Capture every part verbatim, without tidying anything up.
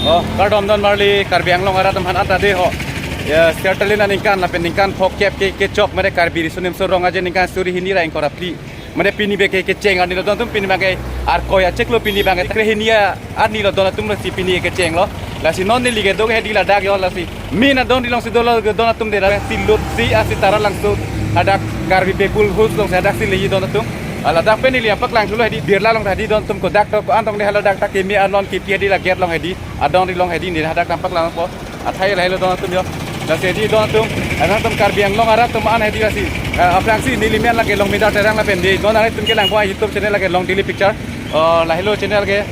Oh, kardom don marli Karbi Anglong arat atum aphan anta dei ho. Ya, sertalin aningkan lapen ningkan phokep ke kechok mane Karbi Riso Nimso Rong Aje ningkan suri hini ra ingkoi ra phli. Mane pini pen ke kecheng arni lo don atum, pini abang ke arkoi achiklo, pini abang ke kre hini arni lo don atum, lasi pini kecheng lo. Lasi non neli kedo ke hedi ladak yo, lasi main adon ri alongsi dolo don atum dei, lasi lut si asi Taralangso hadak Karbi People House alongsi hadak si leji don atum. Ah, ladak pen neli nangpaklang thulo hedi Birla along hedi don atum, kodak to ko-an tong dei haladak ta keme anon kipi hedi la gate along hedi, adon ri along hedi neli hadak nangpaklangpo. Athai lahelo don atum yo. Lasi hedi don atum, arat atum Karbi Anglong arat atum an hedi lasi. Eh, aphrangsi neli men lake Longmidar Terang lapen dei don arat atum kelang po YouTube channel lake Long Daily Picture. Oh, lahelo channel ke.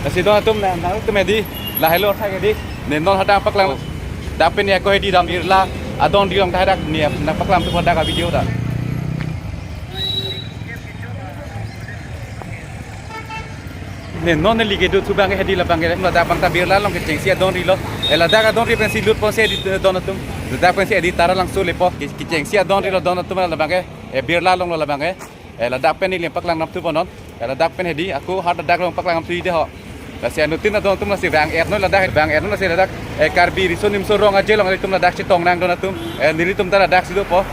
Lasi don atum na, na atum hedi. Lahelo athai hedi. Ne non hadak paklang. Dak pen ya ko hedi dam Birla adon ri along ta hadak ne nangpaklang thupo dak video ta. Ne non neli kedo thu abang ke hedi labang ke ladak abang ta Birla along kechengsi adon ri lo. Eh, ladak adon ri pensi lut ponsi hedi, eh, don atum. Ladak pensi hedi Taralangso lepo. Ke-, kechengsi adon ri lo don atum labang ke. Eh, Birla along lo labang ke. Eh, ladak pen neli nangpaklang nangthu po non. Eh, ladak pen hedi ako hat ladak along paklang nangthu dei ho. Lasi anuttin adon atum lasi vang-et non ladak, vang-et non lasi ladak. Eh, Karbi Riso Nimso Rong Aje along atum ladak chetong nang don atum. Eh, nelitum ta ladak si dopo.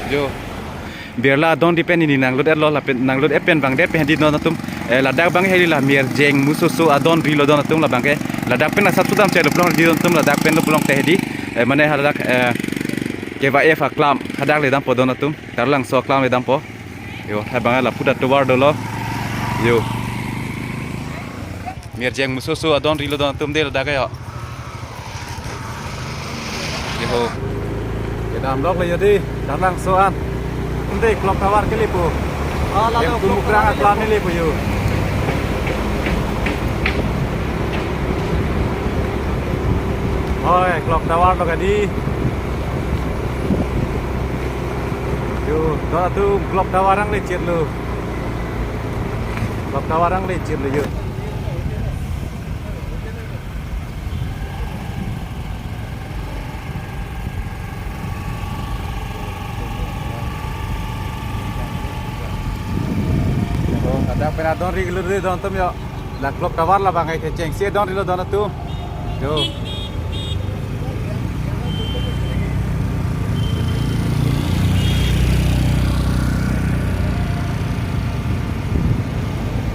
Jo. Birla adon ri pen neli nanglut-et lo lapen nanglut-et pen vangdet pen hedi don atum. Eh, ladak abang hedi la Mirjeng Musoso adon ri lo don atum labang ke. Ladak pen asap sudam chelo pulang hedi don atum, ladak pen lo pulang te hedi. Eh, mane haladak, eh, K Y F aklam hadak le dampo don atum. Taralangso aklam le dampo. Yo, hai abang lapu ta tovar dolo. Yo. Mirjeng Musoso adon ri lo don atum dei ladak yo. Yo. Kedam lok le yo dei, Taralangso an. Dei clock tower ke lepo. Oh, lalu em clock tumuk rang tower aklam ke lepo yo. Oi, clock tower lo kadi. Yo, don atum clock tower nanglechet lo. Clock tower nanglechet lo yo. Oh, ladak pen adon ri lo dei don atum yo. La clock tower labang ke kechengsi adon ri lo don atum. Yo.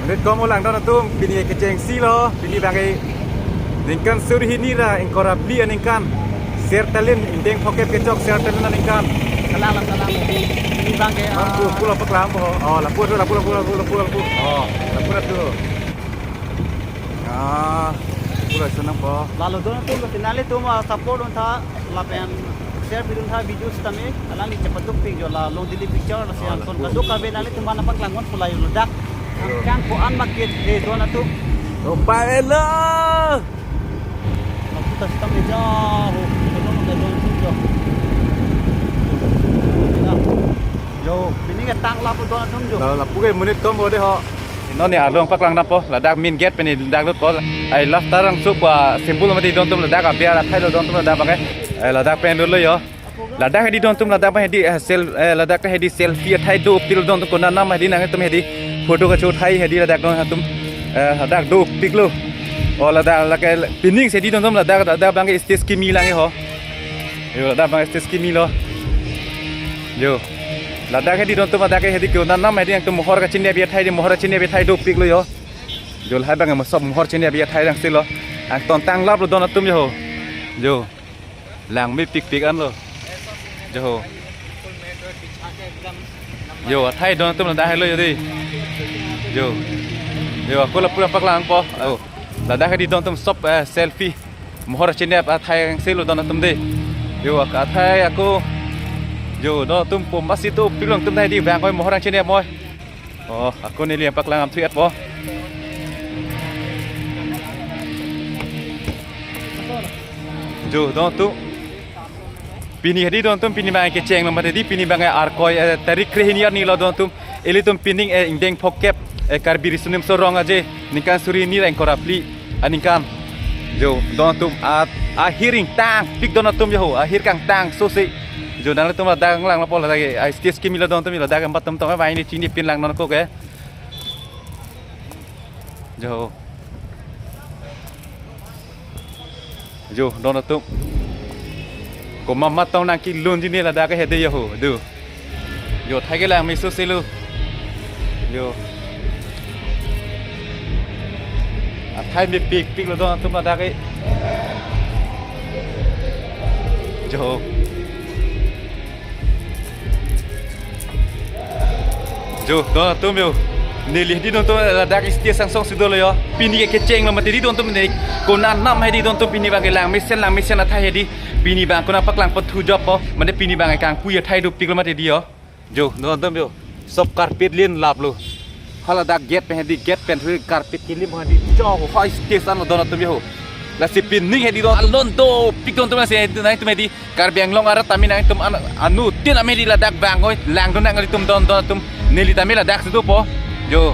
Monit kom olang don atum, pini kechengsi lo, pini abang ke ningkan suri hini ra ingkoi ra phli aningkan. Sertalin, indeng phokep kechok sertalin aningkan. Kalang, kalang. Pini abang ke, ah, lapu, lapu, lapu, lapu, lapu, lapu, lapu, lapu. Oh, lapu, lapu. Ah, pura senang po. Lalu don atum, nelitum, ah, support untha, lapen share pidun tha video sitame, alangli chepaduk pik jo la Long Daily Picture, lasi, oh, anton lapu, kaduk kave nanglitum aphan nangpaklang nang pulai ladak. Yo. Kan ko-an market he don atum. Opa elo. Lapu ta sitame ja ho, don atum jo. Yo, pini ketang lapu don atum jo. La, lapu ke monit kom bo dei ho. Non ne arlo nangpaklang nangpo, ladak main gate pen ne dak lutpo. Ai last Taralangso pu symbol mati don atum ladak abiar athai lo don atum ladak abang ke. Eh, ladak pen lutlo yo. Ladak hedi don atum ladak abang hedi, eh, sel-, eh, ladak hedi selfie athai dopik lo don atum konat nam hedi nangtum hedi photo kacho athai hedi ladak don atum, eh, ladak dopik lo. Oh, ladak, ladak ke pining si hedi don atum ladak, ladak abang ke stage kimi lang ho. Yo, ladak abang stage kimi lo. Yo. Ladak hedi don atum ladak ke hedi konat nam hedi nangtum mohor kachini abi athai hedi mohor kachini abi athai dopik lo yo. Jo lahai abang ke mo sob mohor chini abi athai dang si lo. Angton tanglap lo don atum jo ho. Jo. Lang mepik pik an lo. Jo ho. Yo, athai don atum ladak hai lo yo dei. Jo. Jo, ako lapu nangpaklang po. Oh. Ladak hedi don atum sob, eh, selfie. Mohor chini abi athai dang si lo don atum dei. Jo, ak-, athai ako. Jo, don atum po masi dopik lo nangtum hedi vang koi mohor chini abi moi. Oh, ako neli nangpaklang nangthu-et po. Jo, don atum. Pini hedi don atum, pini abang kecheng lo mati hedi, pini abang arkoi, eh, tarik kre hini arni lo don atum. Ilitum pining, eh, ingdeng phokep, eh, Karbi Riso Nimso Rong Aje ningkan suri hini ra ingkoi ra phli aningkan. Jo, don atum, at, ahir ingtangpik don atum jo ho, ahir kangtang sosi. Jo, nanglitum ladak lang lapu ladak, eh, stage kimi lo don atum, ladak empat tem tong, eh, vaini chini pin lang non ko ke. Jo. Jo, don atum. Komat ma tong nangkelunji ne ladak ke hedi jo ho, do. Jo, athai ke langme sose lo. Jo. Athai mepikpik lo don atum ladak ke. Jo. Jo, don atum jo. Neli hedi don atum ladak stage angsong si dolo jo. Pini ke kecheng lo mati hedi don atum ne. Konat nam hedi don atum pini abang ke langmesen langmesen athai hedi. Pini abang konat paklang pathu jop po. Mane pini abang ke kangpui athai dopik lo mati hedi jo. Jo, don atum jo. Sob carpet lin lap lo. Haladak gate pen hedi, gate pen thu carpet kelim hedi. Jo, hoi stage an lo don atum jo. Lasi pining hedi don alon dopik don atum lasi nangtum hedi. Karbi Anglong arat tame nangtum an-, anuttin ame hedi ladak vang noi, langdun nang nanglitum don don atum, neli tame ladak si dopo. Jo.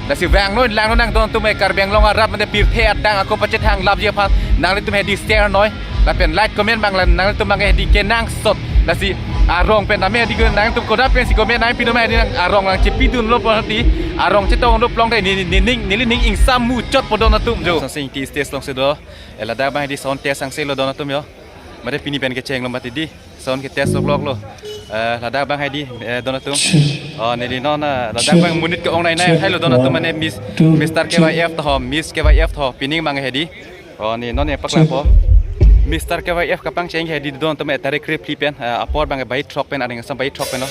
Lasi vang noi, langdun nang don atum, eh, Karbi Anglong arat mate pirthe adang ako pachethang lapji aphan nanglitum hedi share noi. Lapen like comment abang la nanglitum abang hedi kenangsot. Lasi arong pen tame hedi nangtum koda pensi comment nangpidun ma hedi nang arong nangchepidun lo pon hedi. Arong chetong lo plong te ni, ni, ni, neli ning ingsam muchot po don atum jo. Sing ti stage along si do. Eh, ladak abang hedi sound test angse lo don atum jo. Mate pini pen kecheng lo mati hedi. Sound ke test loklok lo. Eh, ladak abang hedi, eh, don atum. Oh, neli non, eh, ladak abang monit ke-ong nai nai, hai lo don atum mane Miss, Mister K Y F to, Miss K Y F to, pining abang hedi. Oh, ne non ne paklang po. Mister K Y F kapangcheng hedi don atum, eh, tarik krepli pen, eh, apor abang bai throk pen, arni angsam bai throk pen lo.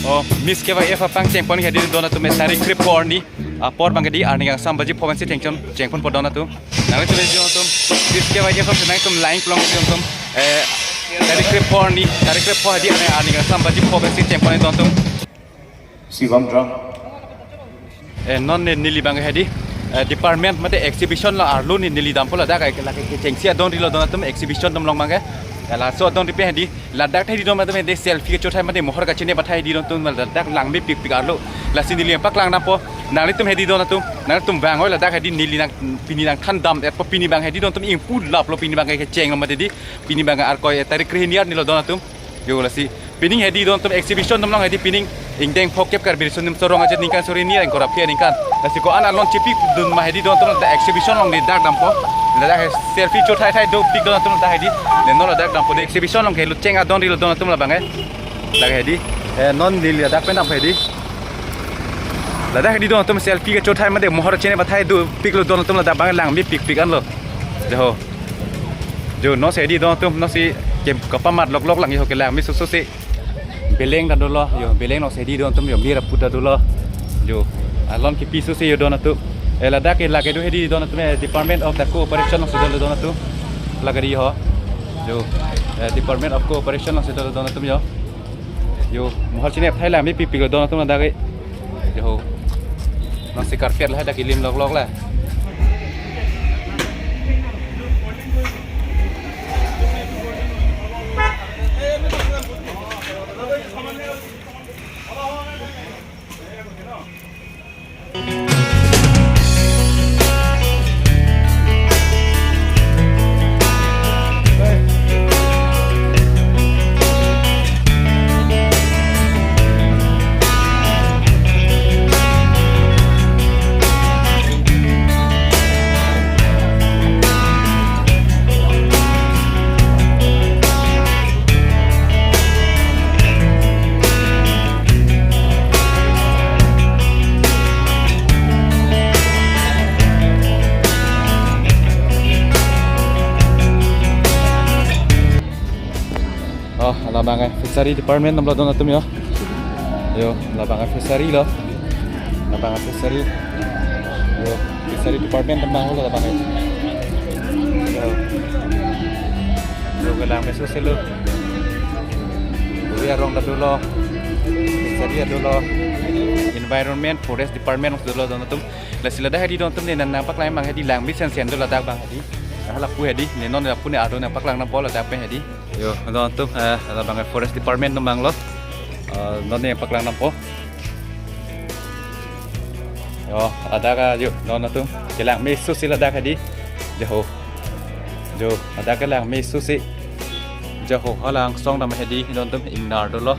Oh, Miss K Y F kapangcheng pon hedi don atum, eh, tarik krepho arni. Apor abang hedi arni angsam baji pho pensi chengchon chengpon po don atum. Nangtum hedi don atum. Miss K Y F nangtum line plong hedi don atum. Eh, tarik krepho arni, tarik krepho hedi arni, arni angsam baji pho pensi chengpon don atum. Shivam drum. Eh, non ne neli abang hedi. Eh, department mate exhibition lo arlo ne neli dampo ladak ke lake kechengsi adonri lo don atum exhibition atum along abang ke. Eh, laso adonri pen hedi. Ladak athai hedi don atum hedi selfie kecho athai mate mohor kachene athai hedi don atum ladak langmepikpik arlo. Lasi neli paklang dampo. Nanglitum hedi don atum. Nangtum vang noi ladak hedi neli nang pini nangthan dam-et po pini abang hedi don atum ingpu lap lo pini abang kecheng lo mati hedi. Pini abang arkoi tarik krehini arni lo don atum. Jo lasi. Pining hedi don atum exhibition atum along hedi pining ingdeng phokep Karbi Riso Nimso Rong Aje ningkan suri ni ingkoi ra phli aningkan. Lasi ko-an alon chepidun ma hedi don atum ladak exhibition along ne dak dampo. Ladak he selfie cho athai athai dopik don atum ladak hedi. Ne non ladak dampo ne exhibition along ke lucheng adonri lo don atum labang eh. Ladak hedi. Eh, non neli ladak pen dampo hedi. Ladak hedi don atum selfie kecho athai mate mohor chene athai dopik lo don atum ladak abang langmepikpik an lo. Jo ho. Jo non si hedi don atum non si ke kapamat loklok lang jo ho kelangme sose. Beleng ta dolo, jo, beleng along si hedi don atum, jo, mir aput ta dolo. Jo, alon kepi sose jo don atum. Eh, ladak ke lake do hedi don atum, eh, Department of the Cooperation along si dolo don atum. Lake di ho. Jo, eh, Department of Cooperation along si dolo don atum jo. Jo, mohor chene athai langmepikpik lo don atum ladak ke. Jo ho. Non si carpet lahai dak kelim loklok la. Oh, labang ke Fishery Department atum lo don atum jo. Jo, labang ke Fishery lo. Labang ke Fishery. Jo, Fishery Department atum lo labang ke. Jo. Jo, kelangme sose lo. Uri arong ta dolo. Fishery ta dolo. Environment, Forest Department ta dolo don atum. Lasi ladak hedi don atum ne nangpaklang abang hedi langmesen sen do ladak abang hedi. Hala pu hedi, ne non lapu ne ado nangpaklang dampo ladak pen hedi. Jo, don atum, eh, labang ke Forest Department atum abang lo. Eh, non ne paklang dampo. Jo, ladak ke jo, don atum. Kelangme sose ladak hedi. Jo ho. Jo, ladak kelangme sose. Jo ho, hala angsong dam hedi, don atum ingnar dolo.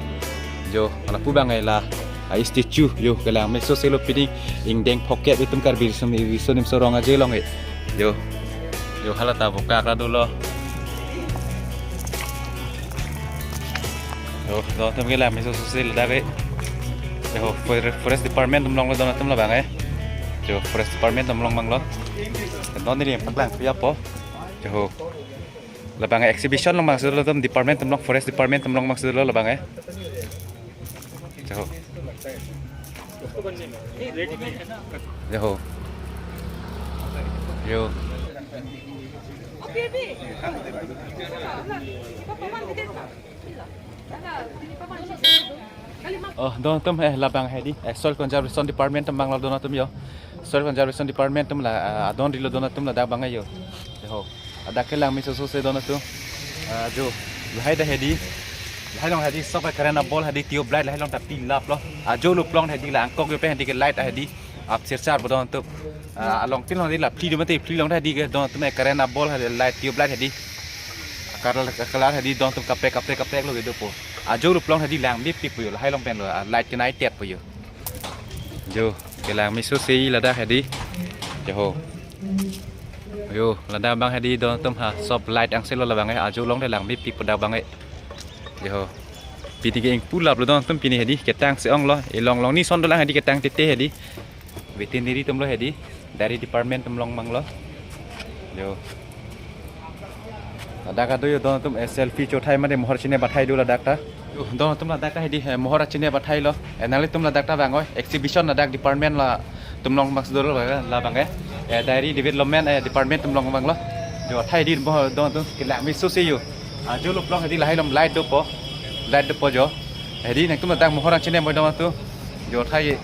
Jo, hala pu abang ke la. A statue, jo, kelangme sose lo pining ingdeng phokep itum Karbi Riso, Riso Nimso Rong Aje along ke. Jo. Jo, hala ta vokak ta dolo. Yo, don atum ke langmeso sose ladak ke. Yo, for-, Forest Department atum along lo don atum labang ke. Yo, Forest Department atum along abang lo. Don neli paklang piapo. Yo. Labang ke exhibition along abangsi dolo atum, department atum along, Forest Department atum along abangsi dolo labang ke. Yo. Yo. Yo. Oh, don atum, eh, labang hedi. Eh, Soil Conservation Department atum abang lo don atum yo. Soil Conservation Department atum la, ah, adon rilo don atum ladak abang yo. Yo. Ladak ke langmeso sose don atum. Ah, jo. Lahai ta hedi. Lahai along hedi, sob current abol hedi, tube light lahai along ta pilap lo. Ajo luplong hedi, la angkok yo pen hedi ke light hedi. Ap sir sar bo don atum. Ah, along tin along hedi la phli do mate, phli along hedi ke don atum, eh, current abol hedi, light tube light hedi. Akar akar hedi don atum kaprek kaprek kaprek lo ke dopo. Ajo luplong hedi langmepikpo yo, lahai along pen lo, ah, light kenai tet po yo. Jo, ke langmeso sose ladak hedi. Yo ho. Yo, ladak abang hedi don atum ha, sob light angse lo labang ke, ajo along te langmepikpo dak abang ke. Yo ho. Pini ke ingpu lap lo don atum pini hedi, ketang se-ong lo, ilong long ni son dolang hedi ketang tete hedi. Veterinary atum lo hedi, Dairy Department atum along abang lo. Yo. Ladak ado yo don atum, eh, selfie chothai mate mohor chine bathai do ladak ta. Yo, don atum ladak ta hedi, eh, mohor chine bathai lo. Eh, nanglitum ladak ta vang oi, exhibition ladak department la atum along abangsi dolo labang ke. Eh, Dairy Development, eh, Department atum along abang lo. Jo, athai hedi mohor don atum ke langmeso sose yo. Ajo luplong hedi lahai along light dopo. Light dopo jo. Hedi nangtum ladak mohor chine moi don atum. Jo athai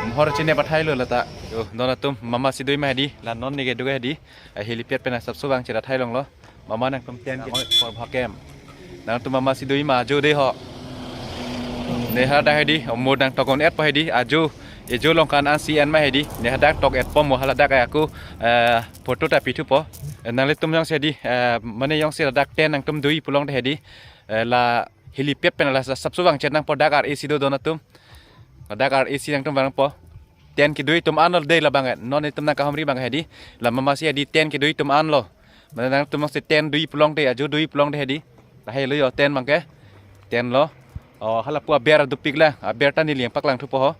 mohor chine bathai lo lata. Yo, don atum mama si do-i ma hedi, la non neke do ke hedi. Eh, helipad pen asapso vangchot athai along lo. Mama nangtum tent ke por bhakem. Nangtum mama si do-i ma ajo de ho. Ne hadak hedi, mo nangtok on-etpo hedi, ajo, ejo along kan an si en ma hedi. Ne hadak tok-etpo mo, haladak aku, eh, photo ta pithupo. Eh, nanglitum jongsi hedi, eh, mane jongsi ladak tent nangtum do-i pulote hedi. Eh, la helipad pen la asapso vangchot nangpo, dak R A C do don atum. Ladak R A C nangtum vangpo. Tent kedo-i atum an lo de labang ke. Non itum nangkahumri abang hedi. La mama si hedi tent kedo-i atum an lo. Mane nangtum si tent do-i pulote, ajo do-i pulote hedi. Lahai lo yo tent abang ke. Tent lo. Oh, halapu aber dopik la. Aber ta neli nangpaklang thupo ho.